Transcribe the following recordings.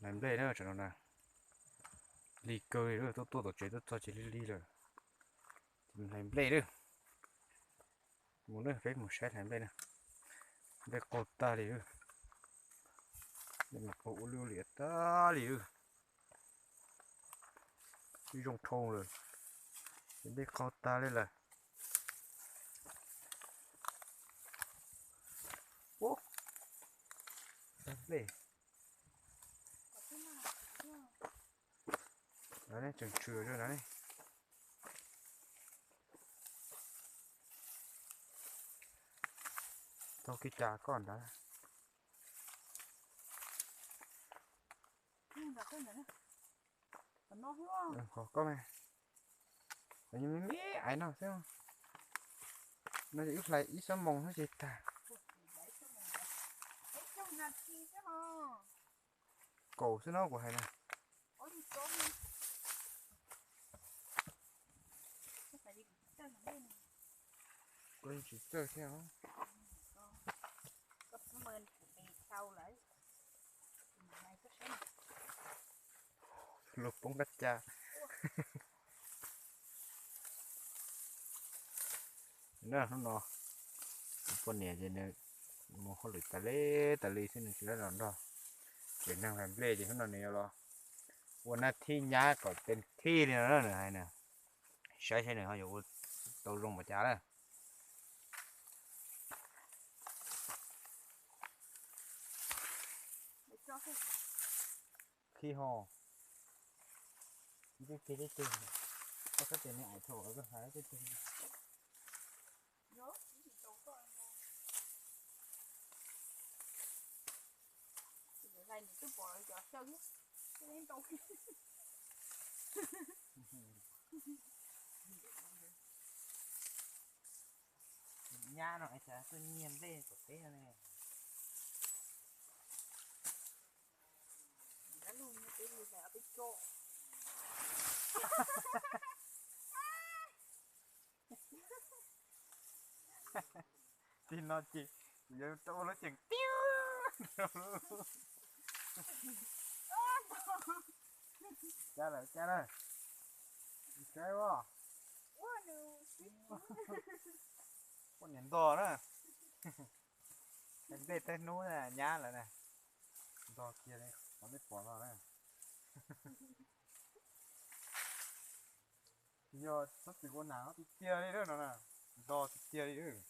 Hlais nplej na, tsam no na, lig kawg li, tuaj tuaj tom tsev tuaj txog ces lig lig lawm. Hlais nplej na, mus na, peb mus saib hlais nplej na. Nplej qaug tag li, nplej mas qaug ua lwj ua liam tag li. Ib zoo dhau lawm, ces nplej qaug tag li lawm. Ub, nplej, no ne, tseem tshwm no ne. Taug kev cas koj ntawd. Qhov koj, me me aiv no xwb. No ces wb hlais ib xuab moos xwb ces tag. Kaum xwb no kuv hais na. Kuv yeej tsis txawj thiab. Luag poob dab tsi. Na hnub no kuv poj niam ces nws mus hauj lwm tas li tas li xwb, nws tsis los nrog tsev neeg hlais nplej ces hnub no nws yuav los ua nab thib nyab kom tes thij li no na nws hais na. Saib saib nws ho yuav ua tau zoo npaum cas na. Khi ho, tib tug, tib tug, koj xav tias nws aim thaum koj hais tib tug. Nyab no es xav tuaj nyiag nplej tom teb no ne. Tig no ces yuav rau lub ceem tiag. Cab lawm, cab lawm. Saib as, poj niam ntog na. Tej hnub nyab lawm na. Ntog kiag li qhov nej pom no na. Yog txhob txwm ua nas tiag tiag li no na, ntog tiag tiag li.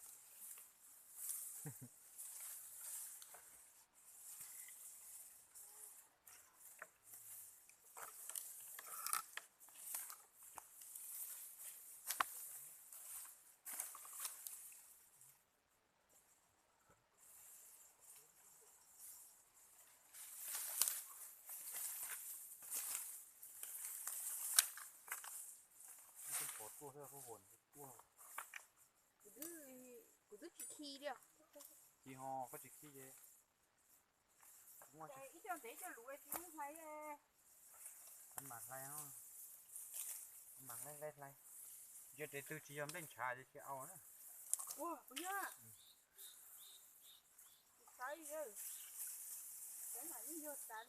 Kuv twb tsis khi li. Khi ho koj tsis khi ces ib co ntev ib co luv tsis hlais. Mam hlais, mam hlais hlais. Yog tes twg tsis yog nplej ntshav ces tsis au na. Ua kuv yog xaiv, xaiv mas yeej yog tas.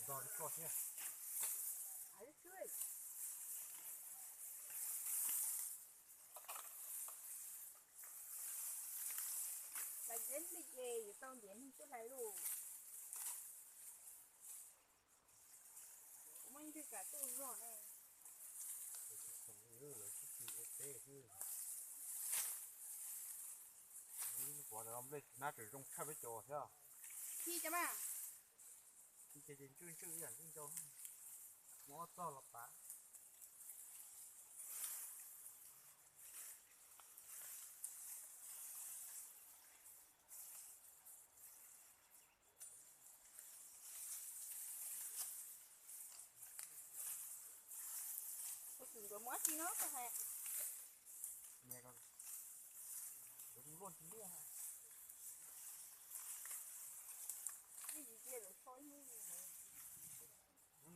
Ntog li koj thiab. Hlais nplej ces yuav tau ntiav neeg tuaj hlais lauj. Kuv muaj ib tug kam tuaj zog ne. Lawv sib tw ua teb xwb. Pom nplej nab tseem zoo tshaj peb cov thiab. Khi cas mas. Khi ces ntswj ntswj ib yam ntswj ncau. Muab ob txoj los pav. Kuv tsis ntuas muab tsi no koj hais. Luaj tsis liaj. Ib yim cia lawv so ib hnub.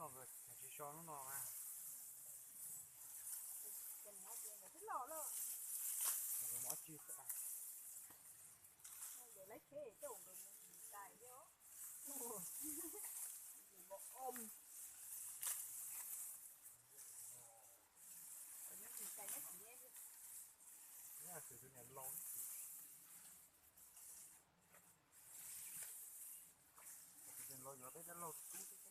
Tsis so hnub no mas. Ces nws hais tias nkawd twb los lawm. Nkawd mus ob tsi xwb. Nkawd lawv tsheb coj nkawd mus tais thiab. Mus om. Nkawd mus tais nyob tsis nyob. Nyob xwm tus niam laus, tus niam laus yuav peb dab laug tus tub xwb.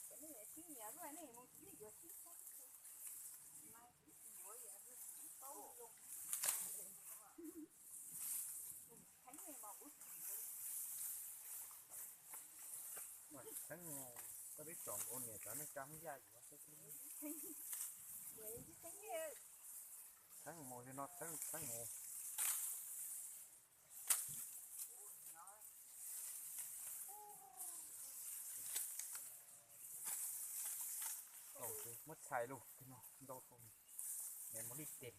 Ces nej yuav sib nyiam lawm nej mus nej yuav sib sab, mas yuav yam paub zoo. Txheeb mas ub txwm. Txheeb, koj twb tsom nkaus niam cov neej tsa Hmoob Yaj yuav xwb. Txheeb mus li no txheeb txheeb mus. Muab txhais lug no ntau, me mus li tes.